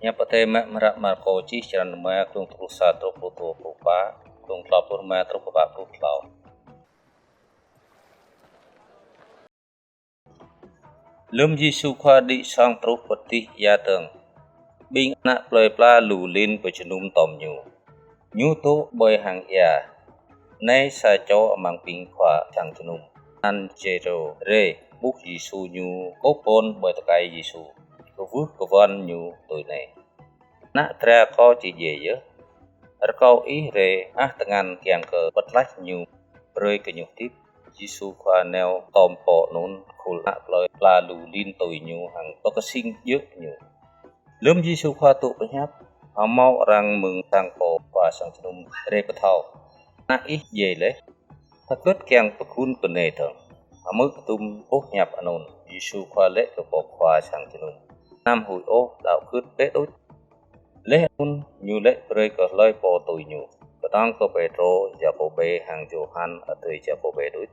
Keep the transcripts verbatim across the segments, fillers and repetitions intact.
Hiăp Adai mă mơ̆ng hră Markô čih črăn rơma, klung pluh sa truh pluh dua pluh pă, klung klâo pluh rơma truh pă pluh klâo. Lơm Yêsu Khua đĭ song truh pơ dih ia dơ̆ng, ƀing ană plơi pla lu lin pơjơnum tom Ñu. Ñu dŏ ƀơi hăng ia. Anai sa čô amăng ƀing khua sang jơnum, anăn Jairô, rai ƀuh Yêsu, ñu kôp bon ƀơi tơkai Yêsu, kwưh kơwăn Ñu tui anai: Ană dra kâo či djai yơh. Rơkâo Ih rai ah tơngan kiăng kơ pơtlaih ñu, brơi kơ ñu hơdip. Yêsu Khua nao tom pô anŭn, khul ană plơi pla lu lin tui Ñu hăng pơkơsing djơ̆ Ñu. Lơm Yêsu Khua dŏ pơhiăp, hơmâo arăng mơ̆ng sang pô khua sang jơnum rai pơthâo: Ană ih djai laih. Hơgĕt kiăng pơgun kơ anai dơ̆ng? Hmư̆ hơdôm boh hiăp anŭn, Yêsu Khua laĭ kơ pô khua sang jơnum: Anăm huĭ ôh, đaŏ gưt bĕ đôč. Laih anŭn Ñu laĭ brơi kơ hlơi pô tui Ñu, kơnơ̆ng kơ Pêtrô, Yakôbê hăng Yôhan adơi Yakôbê đôč.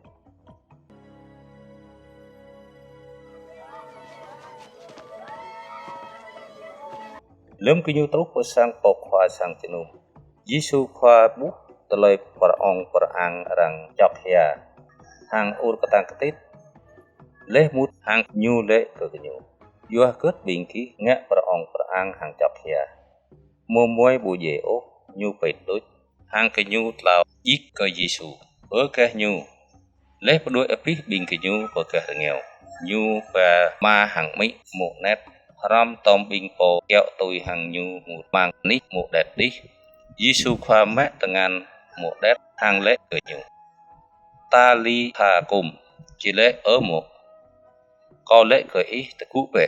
Lơm gơñu truh pơ sang pô khua sang jơnum, Yêsu Khua ƀuh tơlơi pơrơ̆ng pơrơang arăng čŏk hia hăng ur kơtang kơtit. Laih mŭt hăng Ñu laĭ kơ gơñu: Yua hơgĕt ƀing gih ngă pơrơ̆ng pơrơang hăng čŏk hia? Mơmuai ƀu djai ôh, ñu pĭt đôč. Hăng gơñu tlao djik kơ Yêsu: Bơ gah ñu! Laih pơđuaĭ abih ƀing gơñu pơ gah rơngiao, Ñu ba ama hăng amĭ mô̆ anet, hrŏm tom ƀing pô kiaŏ tui hăng Ñu mŭt amăng anih mô̆ anet dih. Yêsu Khua mă tơngan mô̆ anet hăng laĭ kơ ñu: Talitha kum, či laĭ: Ơ mô̆, Kâo laĭ kơ ih, tơgŭ bĕ.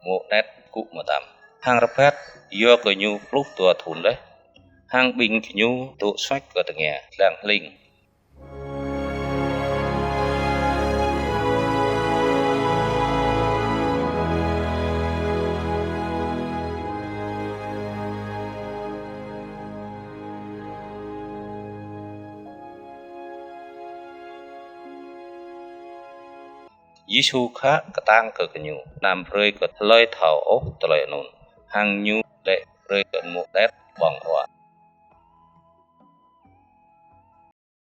Mô̆ anet gŭ mơtam, hăng rơbat, yua kơ ñu pluh dua thŭn laih. Hăng ƀing gơñu dŏ suač kơ tơngia, lăng hling. Yêsu khă kơtang kơ gơñu, anăm brơi kơ hlơi thâo ôh tơlơi anŭn, hăng Ñu laĭ brơi kơ mô̆ anet ƀơ̆ng huă.